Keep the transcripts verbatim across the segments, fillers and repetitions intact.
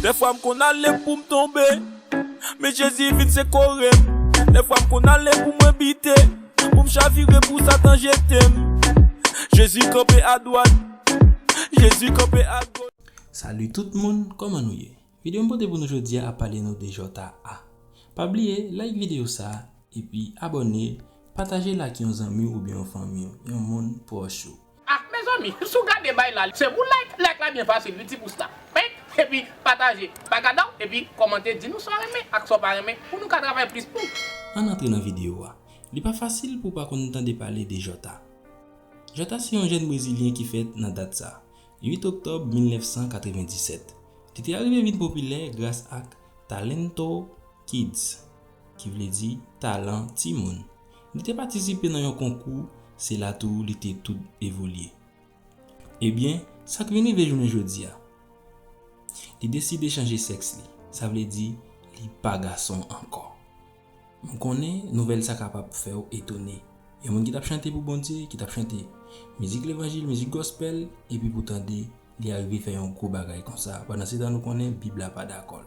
Dèfwa m konn ale pou m tonbe, men Jezi vin sekore m. Dèfwa m konn ale pou mwen bite, pou m chavire pou Satan jete m. Jezi kanpe adwat, Jezi kanpe agoch. Salut tout moun, kòman nou ye? Videyo m pote pou nou jodi a ap pale nou de Jòta a. Pa bliye like videyo sa, epi abòne, pataje l ak yon zanmi w oubyen yon fanmi w, yon moun pwòch ou. Ah, mezanmi, si w gade bay la, se pou like, like la byen fasil, wi, ti pous la. Penk, epi pataje. Pa gade w, epi kòmante, di nou sa w renmen ak sa w pa renmen, pou nou ka travay plis pou. Ann antre nan videyo a. Li pa fasil pou w pa konn tande pale de Jòta. Jòta se yon jèn brezilyen ki fèt nan dat sa, uit oktòb mil nèf san katrevenndisèt. Li te arive vin popilè gras ak Talento Kids, ki vle di talan timoun. Li te patisipe nan yon konkou, se la tou li te tout evolye. Ebyen, sa k vin rive jounen jodi a? Li deside chanje sèks li, sa vle di li pa gason ankò. M konnen nouvèl sa kapab fè w etone. Yon moun ki t ap chante pou Bondye, ki t ap chante mizik levanjil, mizik gospel, epi pou tande li arive fè yon gwo bagay konsa. Pandan se tan nou konnen Bib la pa dakò l.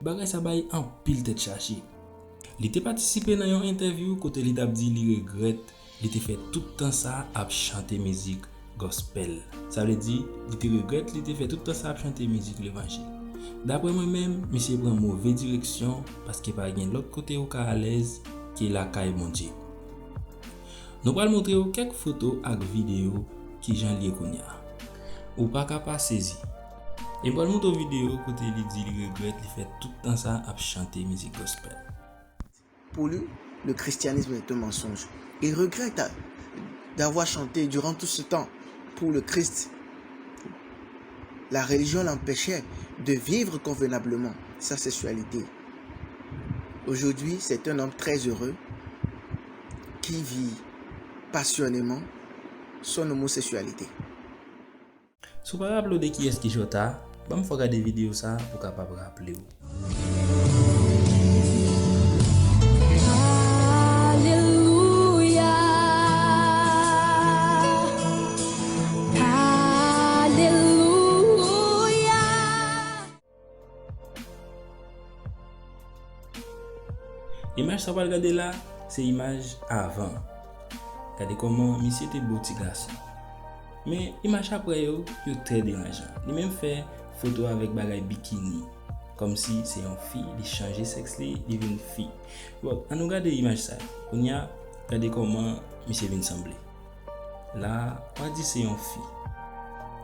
Bagay sa bay anpil tèt chaje. Li te patisipe nan yon entèvyou kote li t ap di li regrèt li te fè tout tan sa ap chante mizik gospel. Sa vle di, li te regrèt li te fè tout tan sa ap chante mizik levanjil. Dapre mwen menm, misye pran move direksyon paske pa gen lòt kote ou ka alèz ke lakay Bondye. Nou pral montre w kèk foto ak videyo kijan l ye kounye a. Ou pa ka pa sezi. E m pral montre w videyo kote li di li regrèt li fè tout tan sa ap chante mizik gospel. Pour lui, le christianisme est un mensonge. Il regrette d'avoir chanté durant tout ce temps pour le Christ. La religion l'empêchait de vivre convenablement sa sexualité. Aujourd'hui, c'est un homme très heureux qui vit passionnément son homosexualité. Si w pa raple w de kiyès ki Jòta, ban m fè w gade videyo sa pou w kapab raple w. Alelouya. Alelouya. Imaj sa w pral gade la, se imaj avan. Gade kòman misye te bo ti gason. Men imaj apre yo, yo trè deranjan. Li menm fè foto avèk bagay bikini. Kòmsi se yon fi, li chanje sèks li, li vin fi. Bon, ann nou gade imaj sa. Kounye a, gade kòman misye vin sanble. La, w a di se yon fi.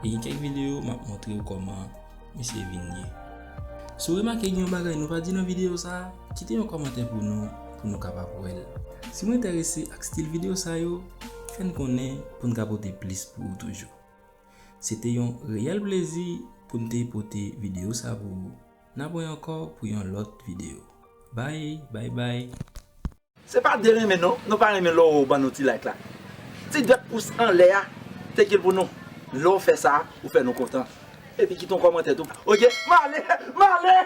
E gen kèk videyo, m ap montre w kòman misye vin ye. Si w remake gen yon bagay nou pa di nan videyo sa, kite yon kòmantè pou nou, pou nou kapab wè l. Si w enterese ak stil videyo sa yo, fè n konnen pou n ka pote plis pou ou toujou. Se te yon reyèl plezi pou n te pote videyo sa pou ou. N ap wè ankò pou yon lòt videyo. Bye, bye, bye. Se pa de renmen non, nou pa renmen lè w ban nou ti like la. Ti dwèt pous anlè a, te kil pou nou. Lè w fè sa, ou fè nou kontan. Epi kite yon kòmantè tou. Oke, m ale, m ale.